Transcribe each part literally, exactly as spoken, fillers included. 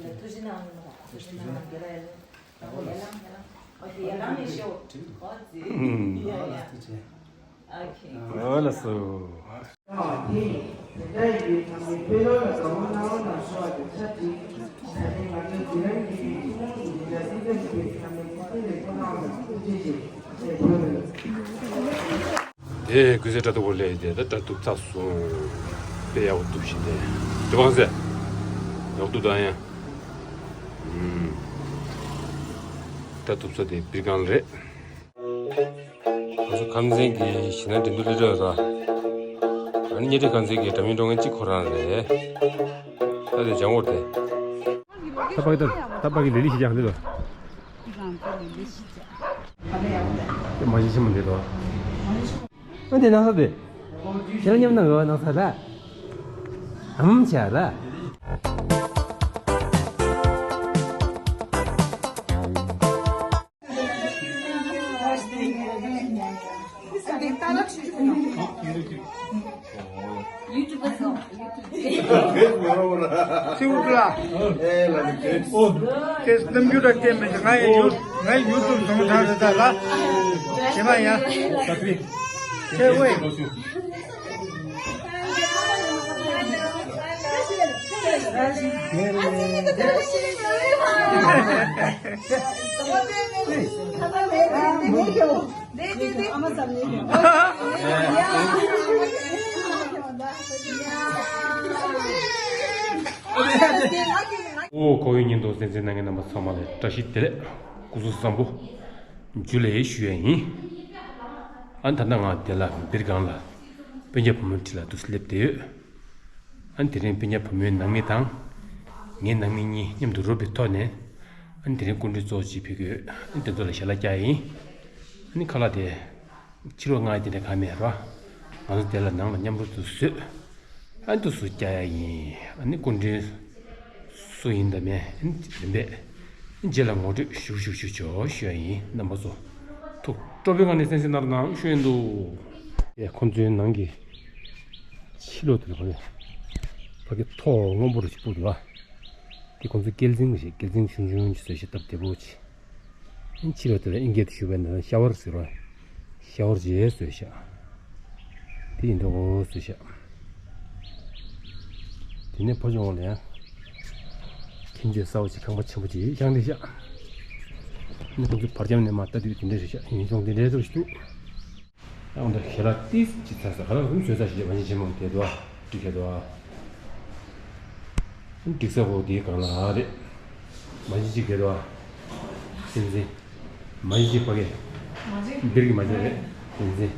ཐུགས་རྗེ་གནང་། ཐུགས་རྗེ་གནང་། དགེ་ལགས་ཡར་ལངས། ཨོ་ཡར་ལངས། ཡར་ལངས། ཨོ་དེ་ཡར་ལངས་ནས་ཤོག་ཨོ་ཙི། ཡ་ཡ། ཨོ་ལགས་སོ། དེ་ཀུན་གསལ་སྐྲ་གཏུབ་པོ་ལས་དེ་ད་སྐྲ་གཏུབ་ཚར་སོང་། དཔེ་ཡག་པོ་གཏུབ་ཤིག་དེ་དེ་བང་ཟེ་ཡག་གཏུབ་དང་ཡང་། ཨུམ། སྐྲ་གཏུབ་ས་དེ་པིར་སྒང་རེད། ང་ཚོ་ཁམས་ཚན་གྱི་གཞིས་ནང་འགྲན་བསྡུར་སླེབས་འགྲོ་ཡོད་ར། ཨ་ནི་གཉའ་ཁྲི་ཁམས་ཚན་གྱི་འདྲ་མིན་འགྲོ་མཁན་གཅིག་ཁོ་རང་རེད། ད་དེ་ལྗང་གུར་དེ། ད་པ་གི་ད་ད་པ་གི་ལི་ལི་ཞིག་ཀྱང་ལི་ལོ། དེ་མ་གཞི་ཆེན་མོ་འདི་དོ། ཨ་དེ་ནང་ས་དེ། ཁྱེད་རང་མཉམ་ན་འོ་ནང་ས་ལ། ཨམ་ཆ་ལ། ཚིག་འུ་ལ། ཨེ་ལ་ནི་གེ། ཨོ། དེ་གནམ་རྒྱུད་ར་སྐྱེ་མི་ང་ཡི་ཡུ་ང་ཡི་ཡུ་ཊུབ་བཟོ་གྲངས་རེད་ད་ལ། བྱེ་མ་ཡ། ཁྱེད་ཝེ། ཨོ་ཁོ་བོའི་ཉིན་ཐོ་གསན་གཟིགས་གནང་མཁན་རྣམ་པ་ཚང་མ་ལ་བཀྲ་ཤིས་བདེ་ལེགས། སྐུ་གཟུགས་བཟང་པོ། ཇུ་ལེ་ཞུ་ཡ་ཡིན། ཨ་ད་ལྟ་ང་དེ་ལ་སྦིར་སྒང་ལ་སྤུན་ཀྱག་བུ་མོ་ཁྲིད་ལ་འདུག་སླེབས་བསྡད་ཡོད། ཨ་དེ་རིང་སྤུན་ཀྱག་བུ་མོའི་ནང་མི་དང་། ངའི་ནང་མི་གཉིས་མཉམ་དུ་རུབ་པའི་ཐོག་ནས། ཨ་དེ་རིང་སྐུ་མགྲོན་གཙོ་བོ་ཅིག་ཕེབས་ཀྱི་ཡོད། ཨ་དེ་ཚོ་ལ་ཞལ་ལག་བཀྱག་ཡིན། ཨ་ནི་ཁ་ལག་དེ། ཕྱི་ལོགས་མངགས་དེ་འདྲ་གང་མེད་ར། ང་ཚོ་དེ་ལ་ནང་ལ་མཉམ་རུབ་ཏུ་བཟོས། ཨ་ནི་དུས་སུ་བསྐྱལ་ཡ་ཡིན། ཨ་ནི་སྐུ་མགྲོན་སུ་ཡིན་དང་མེད་ཨ་ནི་རིམ་པས། རྗེས་ལ་ངོ་སྤྲོད་ཞུ་ཞུ་ཞུ་ཆོག་ཞུ་ཡ་ཡིན། རྣམ་པ་ཚོ་ཐུགས་སྤྲོ་པོའི་ངང་ནས་གསན་གཟིགས་གནང་རོགས་གནང་ཞུ་ཡིན་འདུག་ཨེ་ཁོང་ཚོའི་ནང་གི་ཕྱི་ལོགས་དེ་ལ་ཕ་གི་ཕ་གི་ཐོག་སྔོན་པོ་རུ་ཞིག་སྤུབས་འདུག་ཨ། དེ་ཁོང་ཚོ་སྐས་འཛིན་གྱི་ཞིག་སྐས་འཛིན་ཆུང་ཆུང་ཞིག་བཟོས་ཤག་སྟབས་བདེ་པོ་ཅིག་ཕྱི་ལོགས་དེ་ལ་ཨིན་སྐད་དུ་ཞུ་བས་ན་ཤ་ཝར་ཟེར་བ། ཤ་ཝར་ཅིག་བཟོས་ཤག་དེ་ཡིན་འདུག་གོ་བཟོས་ཤག་དེ་ནས་ཕོ་ཆུང་བ་ལ་ཡང་ཁྱིམ་མཚེས་གསར་བ་ཅིག་ཁང་པ་ཆེན་པོ་ཅིག་བཞེངས་བསྡད་ཤག་ཨ་ནི་ཁོང་ཚོ་བར་རྒྱབ་ནས་མར་ལྟ་དུས་དེ་འདྲ་རེད་ཤག་ཡུལ་ལྗོངས་འདི་འདྲའི་འདྲ་ཞིག་འདུག་ཨ་འོ་ད་ཞལ་ལག་ཏིས་ཅིག་ཚར་ས་ག་ལ་ཁོང་བཟོས་ཚར་ཞིག་མ་ཤེས་ཆེན་མོ་དེ་འདུག་ཨ། འགྲིག་ག་འདུག་ཨ། འགྲིག་ས་གོ་དེའི་སྒང་ལ་རེད། མ་གཞི་གཅིག་དེ་རེད་བ། སྲིད་འཛིན། མ་གཞི་གཅིག་ཕ་གི། སྦིར་གྱི་མ་གཞི་རེད། སྲིད་འཛིན།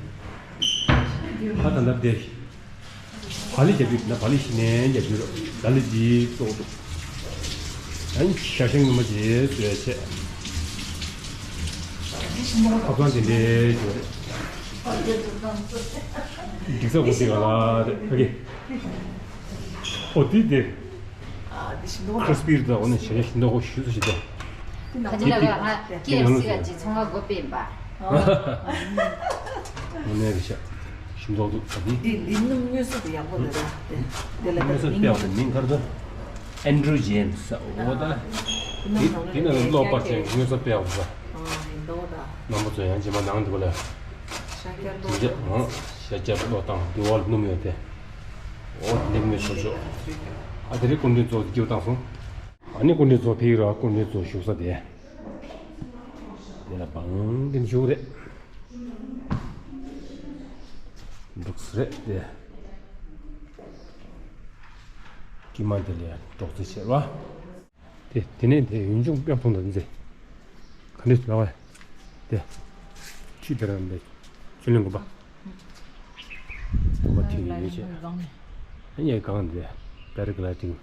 ཨ་ད་ལབ་བསྡད། བག་ལེབ་རྒྱབ་རྒྱུ་ན་བག་ལེབ་ཤི་ནས་རྒྱབ་རྒྱུ་རེད། ད་ལི་ཇི་གཙོ་བོ་འདུག་ཨ་ནི་ཤ་ཤ་ངོ་མ་ཇི་བཟོས་བྱས། ཁ་སང་དེ་འདྲའི་བཟོས་རེད། འགྲིག་ས་གོ་དེ་ག་ལ་རེད་ཕ་གི། ཨོ་དེ་དེ། ཨ་དེ་ཤིང་ཏོག་ཁྲོ་སི་པི་རི་ད་འོ་ནས་བྱས་ཤིང་ཏོག་གོ་ཞུ་ཚོ་ཞིག་དང་། དེ་ནང་ཁ་ཅིག་ལ་ང་ཀེ་ཨེཕ་སི་ལ་ཅིག་ཚོང་བ་སྒོ་སྤེན་པ། འོ་ནས་རེད་ཤག་ཤིང་ཏོག་འདུག་ད་དེ། དེ་ལི་སྣུམ་དངོས་སུ་དེ་ཡག་པོ་རེད་ར། དེ་དེ་ལ་དངོས་སུ་དཔེ་བ་དེ་མིང་ག་རེ་འདུག་ཨན་ཌྲུ་ཇེམ་སི་འོ་ད། དེ་དེ་ནང་ལ་གློག་པར་ཅན་དངོས་སུ་དཔེ་བ་ད། ཨ་ཡིན་འདུག་ད། རྣམ་པ་ཚོ་ཡང་རྗེས་མ་ནང་འདུག་ལ། ཤ་རྒྱག་གློག་དེ་འདྲ་ཨང་ཤ་རྒྱག་གློག་བཏང་དེ་འོག་ལ་སྣུམ་ཡོད་དེ། འོ་དེ་འདྲ་མི་ཆོག་ཆོག་ཨ་དེ་རིང་སྐུ་མགྲོན་གཙོ་བོ་སྐྱིད་པོ་བཏང་སོང་། ཨ་ནི་སྐུ་མགྲོན་གཙོ་ཕེབས་ར་སྐུ་མགྲོན་གཙོ་བཞུགས་ས་དེ། དེ་ལ་བང་དེ་བཞུགས་རེད། འདུག་ས་རེད་དེ། དཀྱིལ་མ་དེ་ལ་ཡང་འབྲོག་རྩེད་བྱེད་ར། དེ་དེ་ནས་དེ་ཡུལ་ལྗོངས་དཔེ་མཐོང་དང་མཛེས། ག་འདྲས་ལགས་པས། དེ། ཆུ་དེ་རང་དེ། ཆུ་ལེན་དགོན་པ། དགོན་པ་དེ་ཡོད་ཅེས། ཨ་ཡེ་གང་དེ། པེ་ར་གི་ལའི་ཏིང་།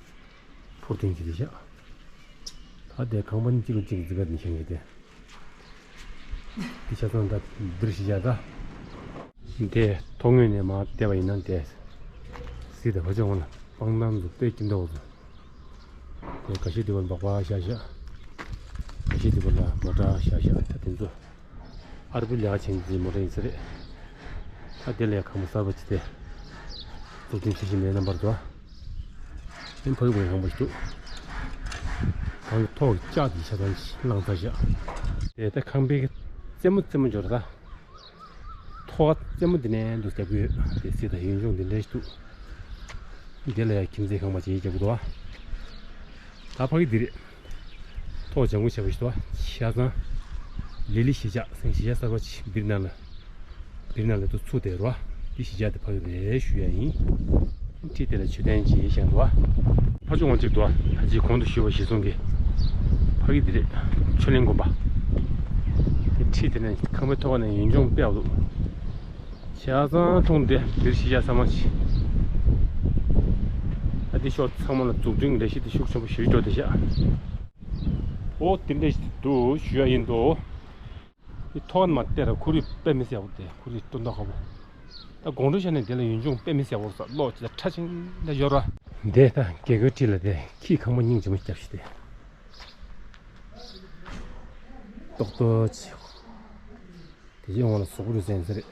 ཕུར་ཏིང་གི་དེ་བཞག་ད་དེ་ཁང་པ་ནི་གཅིག་ལ་གཅིག་འཛི་ག་དེ་ཤེས་ངེས་དེ། དེ་ཆ་ཚང་ད་འདིར་ཤི་བཞག་ད། དེ་ཐོག་ངོས་ནས་མར་བལྟས་པ་ཡིན་ན་དེ། སྲིད་དེ་བ་ཅོག་ལ་སྤང་ཐང་ཚོ་དཔེ་སྐྱིད་མདོག་ཚོ། དེ་འགའ་ཤས་དེ་བར་འབག་པ་བཞག་བཞག་འགའ་ཤས་དེ་བར་ལ་མོ་ཊ་བཞག་བཞག་ད་དེ་ཚོ། ཨར་པི་ལེགས་ཆེན་གྱི་མོ་ཊ་ཡིན་ས་རེད། ད་དེ་ལས་ཁང་པ་གསར་པ་ཅིག་དེ། འཛུགས་སྐྲུན་བྱེད་བཞིན་པའི་རྣམ་པར་དུ། ཨིན་ཕ་གི་བའི་ཁང་པ་ཞིག་འདུག་ཨང་ཐོག་ལྕགས་དེ་ཆ་ཚང་ཞིག་བླངས་ཚར་བཞག་དེ་ད་ཁང་པའི་རྩེ་མོ་རྩེ་མོ་འབྱོར་ད། ཐོག་རྩེ་མོ་འདི་ནས་འདུག་རྒྱབ་ཀྱི་ཡོད། དེ་སྲིད་ད་ཡུལ་ལྗོངས་འདི་འདྲ་ཞིག་འདུག་འདི་ལ་ཡང་ཁྱིམ་མཚེས་ཁང་པ་ཅིག་རྒྱབ་ཀྱི་འདུག་ད་ཕ་གི་འདི་རེད། ཐོག་ལྗང་ཁུ་བྱས་པ་ཞིག་འདུག་ཆ་ཚང་ལི་ལི་གཞིས་ཆགས་ཟེར་གཞིས་ཆགས་གསར་པ་ཅིག་སྦིར་ནང་ལ་སྦིར་ནང་ལ་འདུག་ཚུགས་བསྡད་རོ། འདི་གཞིས་ཆགས་དེ་ཕ་གི་རེད་ཞུ་ཡ་ཡིན། ཁྲིད་དེ་ལ་མཆོད་རྟེན་ཅིག་བཞེངས་འདུག་ཕ་ཆུང་བ་གཅིག་འདུག་ད་ཅིག་གོང་དུ་ཞུས་པ་གཞིར་བཟུང་གི་ཕ་གི་འདི་རེད། ཆོས་གླིང་དགོན་པ། དེ་ཁྲིད་དེ་ནས་ཁང་པའི་ཐོག་ནས་ཡུལ་ལྗོངས་དཔེ་ཡག་འདུག་ཆ་ཚང་མཐོང་དེ་འདིར་གཞིས་ཆགས་ས་མ་ཆེ། ཨ་དེ་ཤོག་ཚང་མ་ལ་འཛུགས་སྐྲུན་ལས་གཞི་དེ་ཤུགས་ཆེན་པོ་ཞིག་འགྲོ་བསྡད་ཤག་འོ་དེ་འདྲ་ཞིག་འདུག་ཞུ་ཡ་ཡིན་འདུག་འདི་ཐོག་མ་བལྟས་ར་ཁོར་ཡུག་དཔེ་མི་སྲིད་ཡག་པོ་དེ་ཁོར་ཡུག་སྟོན་ཐོག་ཁ་པོ། ད་དགོང་དྲོ་ཤར་ནས་དེ་ལ་ཡུལ་ལྗོངས་དཔེ་མི་སྲིད་ཡག་པོ་ས་གློག་ཅིག་ལ་ཁྲ་ཆིང་ལ་ཡོད་ར། འདི་ད་རྒྱལ་སྒོའི་འཁྲིས་ལ་དེ་ཁྱིའི་ཁང་པ་སྙིང་རྗེ་མོ་བརྒྱབ་ཤིག་དེ། ཏོག་ཏོག་ཆེ། དེ་རྗེས་འོང་ལ་གཟུགས་པོ་རུ་གསན་ས་རེད།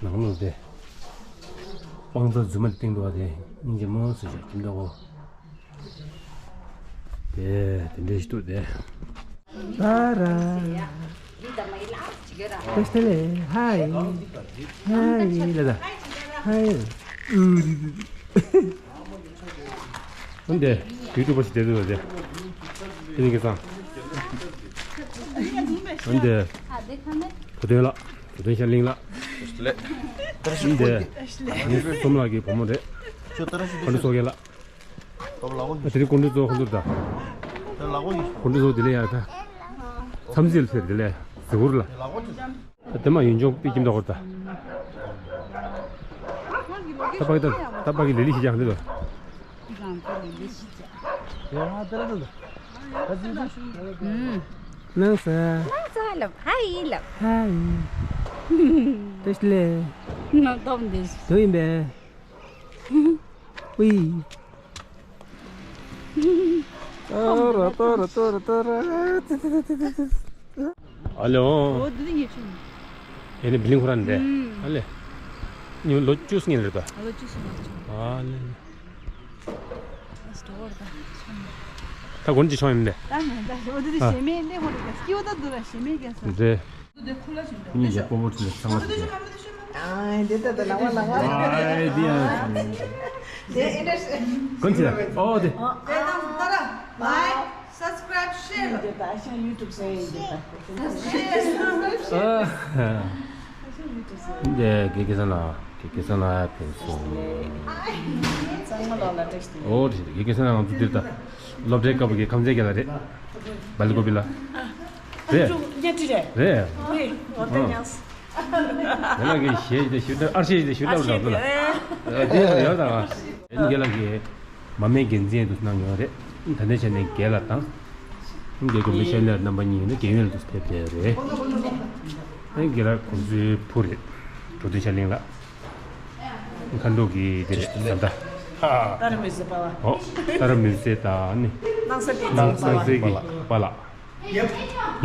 ནང་ལོགས་དེ། དཔང་རྟགས་རྫུན་མ་ལ་བཏིང་འདུག་བ་དེ་སྙིང་རྗེ་མོ་བཟོས་ཤག་ཁྱིམ་བདག་གོ། དེ་དེ་འདྲས་ཞིག་འདུག་དེ། ཏཱ་ར། བཀྲ་ཤིས་བདེ་ལེགས། ཧའི། ཧའི་ལ་ད། ཧའི། འོན་ཏེ་ཡུ་ཊུབ་པར་ཞིག་བསྡད་འདུག་ཟེར་ཏེ། དེ་ནི་ཁེ་སང་། འོན་ཏེ་བུ་སྟོན་ལགས། བུ་སྟོན་ཤར་གླིང་ལགས། འོན་ཏེ་ཨ་ནི་བསོད་ནམས་ལགས་ཀྱི་བུ་མོ་རེད། ཁོང་ཚོ་ཚོགས་རྒྱལ་ལགས། ཨ་དེ་རིང་དགོང་དྲོ་ཚོགས་ཁོང་ཚོ་ད། དགོང་དྲོ་ཚོགས་དེ་ལས་ཡག་ད། མཚམས་ཚིགས་ལ་ཕེབས་དེ་ལས་གཟིགས་སྐོར་ལ། ད་དེ་མ་ཡུལ་ལྗོངས་པའི་ཁྱིམ་བདག་སྐོར་ད། ད་ཕ་གི་ད་ད་ཕ་གི་ལི་ལི་ཞིག་ཀྱང་འདི་ལ། ནང་ས། ནང་ས་ལབ། ཧའི་ལབ། ཧའི། བཀྲ་ཤིས་བདེ་ལེགས། ང་སྟོབས་འདི། དུ་ཡིན་པས། ཨུའི། ཏོ་ར་ཏོ་ར་ཏོ་ར་ཏོ་ར། ཨ་ལོ། འོ་འདི་ནི་ངས་ཆུང་། ཨེ་ནི་བི་ལིང་ཁོ་རང་རེད། ཨ་ལེ། ཉི་མ་ལོ་བཅུ་གཉིས་རེད་ད། ཨ་ལོ་བཅུ་གཉིས་རེད། ཨ་ལེ། ཨ་སྟོ་ར་ད། ད་གོན་ཅི་ཆོང་ཡིན་པས། ད་མེད་ད། འོ་འདི་ནི་ཨ། ཞེ་མེད་ལེ་ཧོ་རེད་ད། སྐྱིད་པོ་ད་འདུག་ར་ཞེ་མེད་རྒྱལ་ས། རེད། ཉིན་ཞག་པོ་པོ་ཅི་ལ་ཚང་མ་ཞིག་རེད། ཨ་འདི་ལྟ་ལྟ་ལག་པ་ལག་པ། ཨ་འདི་ཡང་། དེ་ཨེ་འདྲ་ཞིག་གོན་ཆེ་ཨོ་དེ། དེ་དང་ལྟ་ར། ལའིཀ་སབ་སི་ཀ་རའིབ་ཤེར། འདི་ད་ཨ་ཤང་ཡུ་ཊུབ་སེ་ཡིན་འདི་ད། ཤེར་སབ་སི་ཀ་རའིབ་ཤེར། ཨ་ཤང་ཡུ་ཊུབ་སེ། འདི་དགེ་རྒན་ལགས་དགེ་རྒན་ལགས་ཕེབས་སོང་། གཙང་མ་ལགས་ལ་བཀྲ་ཤིས་བདེ་ལེགས། ཨོ་དེ་དགེ་རྒན་ལགས་ང་ཚོ་འདིར་ད་སློབ་གྲྭའི་སྐབས་ཀྱི་ཁམས་ཚན་རྒན་ལགས་རེད། སྦ་ལི་ཀོ་པི་ལ། རེད། ཉལ་ཁྲི་རེད། རེད། རེད། འོ་དེ་ཉགས། ང་ལ་གི་གཞས་དེ་ཞུ་ད་ཨར་གཞས་དེ་ཞུ་ད་ཨར་གཞས་ལ་དེ། ཨ་དེ་ཡང་ཡོད་ད། ཨ་ནི་རྒན་ལགས་ཀྱིས་མ་སྨད་འགན་འཛིན་དུ་གནང་ཡོད་རེད། ད་ལྟའི་ཆ་ནས་རྒན་ལགས་དང་། རྒན་གོང་མའི་ཤ་ལར་རྣམ་པ་གཉིས་ནི་རྒན་ཡོལ་དུ་ཕེབས་བསྡད་རེད། ཨ་ནི་རྒན་ལགས་ཁོང་ཚོའི་བུ་རེད། འགྲོ་དུས་ཤར་གླིང་ལགས། མཁའ་འགྲོ་གི་དེ་རེད་ཟམ་ད། ཏཱ་ར་མུན་སེལ་པ་ལ། ཨོ། ཏཱ་ར་མུན་སེལ་དང་ནི། སྣང་ས་གི་སྣང་ས་གི་པ་ལགས། ཡབ།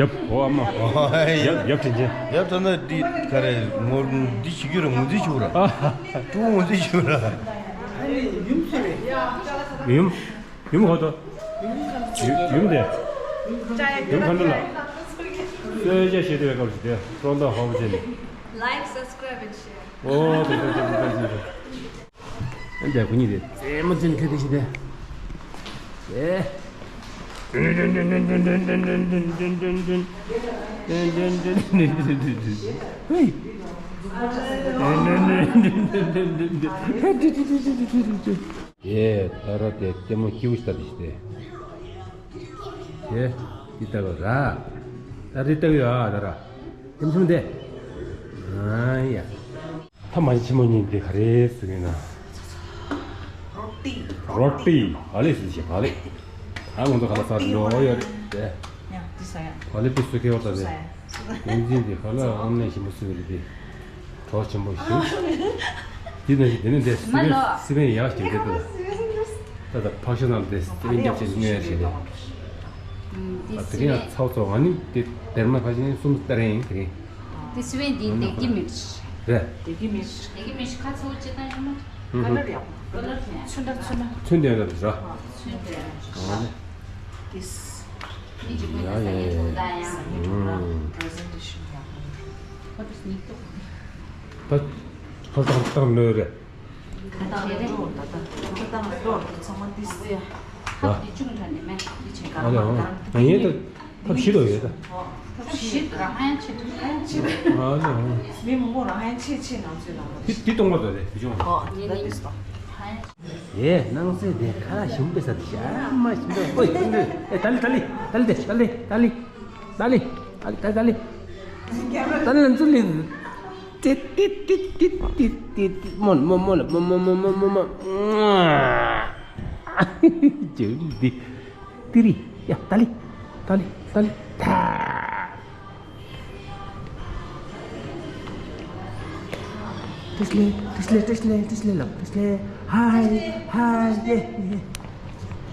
ཡབ། ཨོ་ཨ་མ། ཨོ་ཡབ། ཡབ་དྲིན་ཆེན། ཡབ་ད་ན་འདི་ག་རེ་ངོ་འདི་བྱེད་རྒྱུ་རེད། ངོ་འཛིན་བྱེད་ར། ཨ། ཀྲུང་ངོ་འཛིན་བྱེད་ར། ཡུམ་སུ་རེད། ཡུམ། ཡུམ་ཧོ་ཏོ། ཡུམ་དེ། ཡུམ་མཁའ་འགྲོ་ལགས། གསོལ་ཇ་བཞེས་དུས་སྐབས་སུ་དེ་སྤྲོ་མདོག་ཧོ་བོ་ཅན། Like, subscribe and share. ཨོ་དེ་དེ་དེ་དེ་དེ། ཨ་འདྲ་ཁོ་གཉིས་དེ་རྩེད་མོ་རྩེ་ནས་ཁྱོད་དེ་ཞིག་དེ། ཨེ། ཧེ། དེ་ད་ར་དེ་ལྟད་མོ་སྐྱིད་པོ་ཞིག་ལྟ་དེ་ཞིག་དེ། དེ་འདི་ལྟ་གི་ར། ད་རེ་ལྟ་གི་ཡོད་ཨ་ད་ར། ལྟད་མོ་ཆེན་མོ་དེ། ཨ་ཡ། ཐ་མ་ཆེན་མོ་གཉིས་དེ་ག་རེ་ཟེར་གི་ན། རོ་ཏི། རོ་ཏི། ཨ་ལེ་ཟེར་ཞིག་ཨ་ལེ། ཨ་ང་ཚོ་ག་ལ་ཟ་འགྲོ་ཡོད་རེད་དེ། ཡ་འདི་ཟ་ཡ། ཨ་ལེ་པི་སུ་ཁེ་བ་ད་དེ། ཡིན་ཅིང་དེ་ག་ལ་ཨོམ་ལེན་ཞིམ་པོ་བཟོས་རེད་དེ། གྲོགས་ཆེན་པོ་ཞིག་དེ་ནང་བཞིན་དེ་ནི་དེ་སི་པན་སི་པན་ཡག་ཞིག་དེ་དེ། ད་ད་ཕག་ཤ་ནང་དེ་སི་པན་རྒྱབ་ཆེན་ཉོས་ཡ་ཞིག་དེ། ཨ་དེ་ག་ཡང་ཚའོ་ཚའོ་ཨ་ནི་དེ་དེར་མ་ཕ་ཤིན་གསུམ་ལྟར་ཡིན་དེ་རིང་། དེ་སི་པན་དེ་དེ་གི་མི་རེད། རེད། དེ་གི་མི་རེད། དེ་གི་མི་རེད་ཁ་ཚོ་ཅི་ལྟར་ཡིན་ན། ཧུམ་ཧུམ། ཀ་ལར་ཡག་པོ། ཀ་ལར་ཡག་པོ། ཚོན་འདྲ་ཚོན་འདྲ། ཚོན་དེ་འདྲ་རེད་ར། ཚོན་དེ་འདྲ། ཨ་ནི། This. ཡ་ཡ་ཡ། ཨུམ། Presentation. What is need to? ད་ཁ་སང་བཏང་ནོས་རེད། ད་ད་ད་ད་ཚང་མ་this ཡ། ཨ་ལེ། ཨ་ཡིན་ད། ཐབས་ཤེས་རོགས་ཡོད་ད། ཐབས་ཤེས་རོགས་ཡོད་ད། ཨ་ལེ། མི་མང་པོ་རང་ཡན་ཆེ་ཆེ་ནང་ཚུད་ལ། དེ་དེ་གཏོང་བ་དོ་རེད་དེ་ཅུང་། ཨོ་ད་this ཏོ། ཨེ་ནང་སྲིད་དེ་ཁ་ཞུམ་པའི་ས་དེ་ཤ་མ་ཞུམ་པའི། ཨོ་ད་ལི་ད་ལི་ད་ལི་ད་ལི་ད་ལི་ད་ལི་ད་ལི་ད་ལི་ད་ལི་ད་ལི་ད་ལི་ད་ལི་ན་ཚུ་ལི། ཏི་ཏི་ཏི་ཏི་ཏི་ཏི་ཏི། མོ་མོ་མོ་ལ་མོ་མོ་མོ་མོ་མོ། ཇོ་རི་འདི། ཏི་རི། ཡ་ཏ་ལི། ཏ་ལི་ཏ་ལི་ཏ། ཏིས་ལེ་ཏིས་ལེ་ཏིས་ལེ་ཏིས་ལེ་ལབ་ཏིས་ལེ། ཧའི་ཧའི་ཡེ་ཡེ།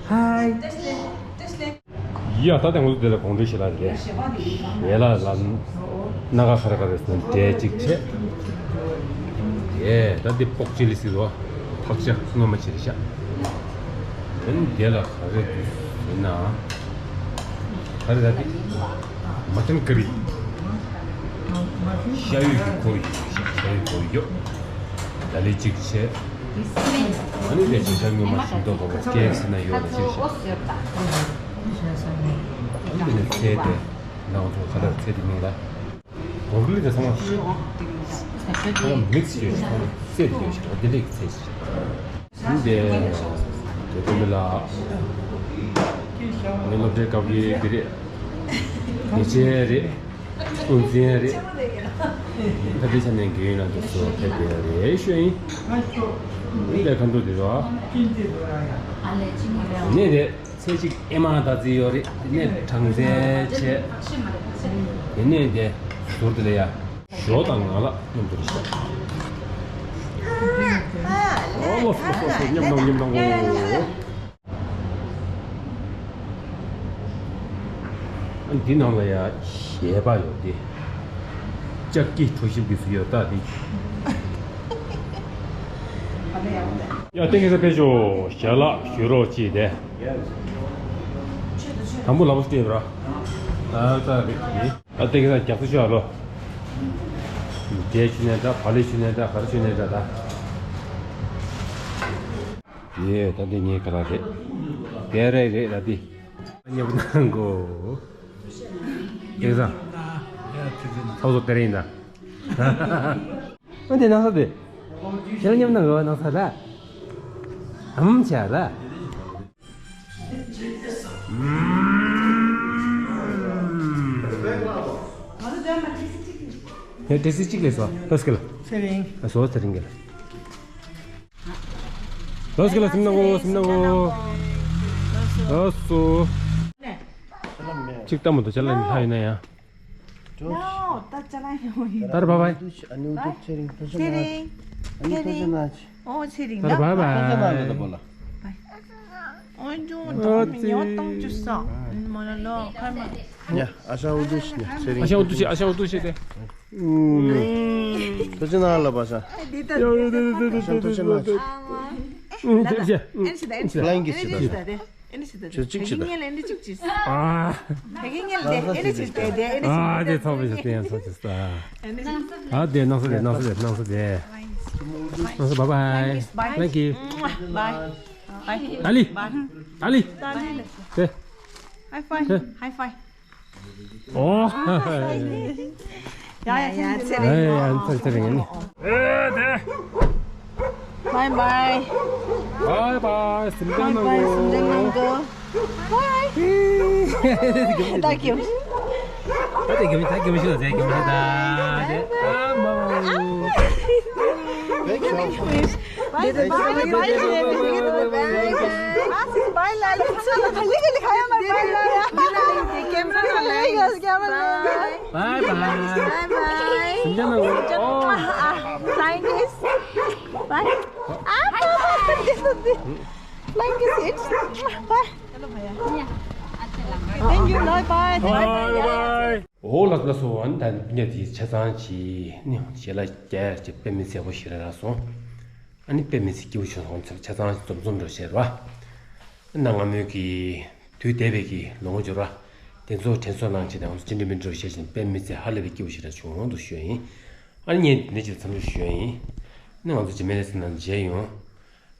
ཧའི། ཡ་ད་ལྟ་ང་ཚོ་འདི་ལ་དགོང་དྲོའི་ཞལ་ལག་རེད། ཡ་ལ་ལ་སྣ་ཁ་ཁ་ར་ཁ་རེ་ཟེར་ན་འབྲས་གཅིག་བྱས། ཡེ་ད་འདི་པོག་ཅི་ལི་ཟེར་བ། ཕག་ཤ་སྔོན་མ་ཅི་རེད་ཤག་དེ་ནི་འདི་ལ་ག་རེ་འདུག་ཟེར་ན། ག་རེ་ད་འདི། མ་ཏན་ཀ་རི། ཤ་ཡོད་ཀྱི་ཁོར་ཡོད་ཤག་ཤ་ཡོད་ཁོར་ཡོད། ད་ལི་གཅིག་བྱས། ཨ་ནི་དེ་ཅིག་ཤ་སྔོན་མ་ཞིམ་མདོག་གོ་བ་སྐྱེས་ཟེར་ན་ཡོད་ལ་ཅི་རེད་ཤག་དེ་ནས་ཚལ་དེ་ནང་དུ་ཁ་ལག་ཚལ་དེ་མིང་ལ། གོ་གི་ལི་དེ་ཚང་མ་ཚང་མ་མིག་སི་ཡོད་ཤག་ཚང་མ་ཚལ་དེ་ཡོད་ཤག་དེ་ལས་ཀྱི་ཚལ་ཞིག་ཡིན་པས། དེ་ཚོ་མི་ལ་ངའི་སློབ་གྲྭའི་སྐབས་ཀྱི་དེ་རེད། དེ་ཆེ་རེད། དབུ་འཛིན་རེད། ད་དེ་ཆ་ནས་འགན་ཡོད་ན་དེ་ཚོ་ཕེབས་དགོས་ཡ་རེད་ཤོད་ཡིན། ཡིན་པས་ཁ་འདུག་དེ་རོ། ནས་རེད། ཚེ་གཅིག་ཨེ་མ་ད་ཙི་ཡོད་རེད། དེ་ནས་གྲངས་ཚད་བྱས། དེ་ནས་དེ་ཟུར་དེ་ལ་ཡ། ཞོ་དང་ང་ལ་མཉམ་དུ་རེད་ཤག་ཨོ་ལོ་སོ་སོ་སོ་མཉམ་དང་མཉམ་དང་ཨོ། འདི་ནང་ལ་ཡ་ཞལ་པ་ཡོད་དེ། ལྕགས་ཀྱི་གྲོ་ཞིབ་ཀྱི་སུ་ཡོད་ད་དེ། ཡ་ཏེ་གེ་ས་ཕེ་ཤོ་ཞལ་ལག་ཞུ་རོགས་ཅི་དེ། དང་པོ་ལ་བོ་སྟེ་བ་ར། ཨ་ད་རེད་དེ། ཨ་ཏེ་གེ་ས་རྒྱག་ས་ཤོ་ཨ་ལོ། རྒྱལ་ཤུ་ནས་འདྲ་བ་ལི་ཤུ་ནས་འདྲ་ག་རེ་ཤུ་ནས་འདྲ་ད། ཡེ་ད་འདི་ངའི་ཁ་ལག་རེད། དེ་རེད་རེད་ད་འདི། ཉེ་པོ་ནང་གོ། ཡེ་ཟ། ཚོགས་གཙོ་དེ་རིང་ད། ཨ་འདི་ནང་ས་དེ། ཞལ་ཉེ་པོ་ནང་གོ་ནང་ས་ར། ཨམ་ཆ་ར། ཡ་ཏི་སི་གཅིག་ལས་སོ། ཧོ་སྐལ། ཚེ་རིང་། ཨ་སོ་ཚེ་རིང་གི་ལ། ལོས་ཀྱི་ལ་སིམ་ན་གོ་སིམ་ན་གོ། ལོས་སུ། གཅིག་ལྟ་མོ་དུ་ཅ་ལ་ནི་ལྷ་ཡིན་ན་ཡང་། ཡའོ་ད་ཅ་ལ་ཡོང་ཡིན། ད་ར་བ་བའི། ཚེ་རིང་། ཚེ་རིང་། ཨོ་ཚེ་རིང་ད་ར་བ་བའི། ཨོ་ཇོ་ད་མི་ཉོ་བཏང་ཅུ་ས། མ་ལ་ལོ་ཁར་མ། ཡ་ཨ་ཤ་འུ་དུ་ཤི་ཡ་ཚེ་རིང་། ཨ་ཤ་འུ་དུ་ཤི་ཨ་ཤ་འུ་དུ་ཤི་དེ། ཐུགས་རྗེ་གནང་ལ་བ་ཤ། ཡ་ཡ་ཡ་ཡ་ཡ་ཡ། ཐུགས་རྗེ་གནང་་། ཨེ་ནི་ཞིག་ད་ཨེ་ནི་ཞིག་ད་ཨེ་ནི་ཞིག་ད། ཨེ་ནི་ཞིག་ད་ཨེ་ནི་ཞིག་ད། ཁྱོད་གཅིག་བྱེད་ད། ཨ་ད་གིན་ངལ་ལས་ཨེ་ནི་ཞིག་ད་ཨེ་ནི་ཞིག་ད། ཨ་དེ་ཚོགས་པའི་ཞིག་ད་ཡང་ཚོགས་ཅིག་ད། ཨ་དེ་ནང་ས་དེ་ནང་ས་དེ་ནང་ས་དེ། ནང་ས་bye bye. Thank you. Bye. Bye. ཏ་ལི། ཏ་ལི། དེ། High five. High five. ཨོ། ཡ་ཡ་ཚེ་རིང་། ཡ་ཡ་ཚེ་རིང་ཡིན། ཨེ་དེ། Bye bye. Bye bye. སིམ་ལྡན་གནང་གོ། Bye bye. སིམ་ལྡན་གནང་གོ། Bye. ད་གྱོ། ད་དེ་གྱོ་ད་གྱོ་ཤི་ད་དེ་གྱོ་ཤི་ད་དེ། ཨ་མ། Bye bye. Bye bye. Bye bye. Bye bye. Bye bye. Bye bye. Bye bye. Bye bye. Bye bye. Bye. Bye. Thank you. Bye bye. Bye bye. ཨོ་ལགས་ལགས་སོ། ཨ་ནི་ད་ངས་དེ་ཆ་ཚང་གི་ནི་ཞལ་ལག་རྒྱག་ཡ་ཅིག་དཔེ་མི་སྲིད་པོ་ཞིག་རེད་ལགས་སོ། ཨ་ནི་དཔེ་མི་སྲིད་སྐྱིད་པོ་བྱུང་སོང་། ཆ་ཚང་འཛོམས་འཛོམས་འགྲོ་བྱས་རེད་བ། གནའ་སྔ་མོའི་གི་ དུས་འདས་པའི་གི་ལོ་ངོ་འབྱོར་བ་དེ་ཚོ་དྲན་གསོ་གནང་བྱས་ནས་ང་ཚོ་ཅི་འདྲ་མི་འདྲ་བཤད་བཞིན་དཔེ་མི་སྲིད་ཧ་ལས་པའི་སྐྱིད་པོ་ཞིག་ར་བྱུང་འོང་དུ་ཞུ་ཡ་ཡིན། ཨ་ནི་ངས་འདི་འདྲ་ཅིག་མཚམས་འཇོག་ཞུ་ཡ་ཡིན། ཨ་ནི་ང་ཚོ་རྗེས་མའི་ལེ་ཚན་ནང་མཇལ་ཡོང་།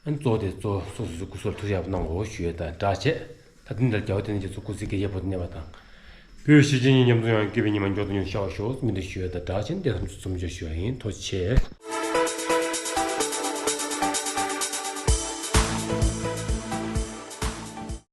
ཨ་ནི་གཙོ་བོ་དེ་གཙོ་སོ་སོ་སོ་སྐུ་གཟུགས་ལ་ཐུགས་ཡག་པོ་གནང་དགོས་ཞུ་ཡ་དང་སྦྲགས་བྱས། ད་ཐེངས་འདིར་རྒྱལ་བ་དེ་ནི་རྗེ་ཚོ་སྐུ་ཚེ་དགེ་རྒྱས་པོ་དུ་གནས་པ་དང་། བོད་ཡུལ་ཤེས་བྱའི་ཉིན་ཉམས་སུ་ཡང་སྐྱིད་པའི་ཉི་མ་མགྱོགས་དང་མྱུར་ཤར་བར་ཤོག་སྨོན་འདུན་ཞུ་ཡ་དང་སྦྲགས་བྱས་འདི་ཐམས་ཅད་མཚམས་འཇོག་ཞུ་ཡ་ཡིན། ཐུགས་རྗེ་ཆེ།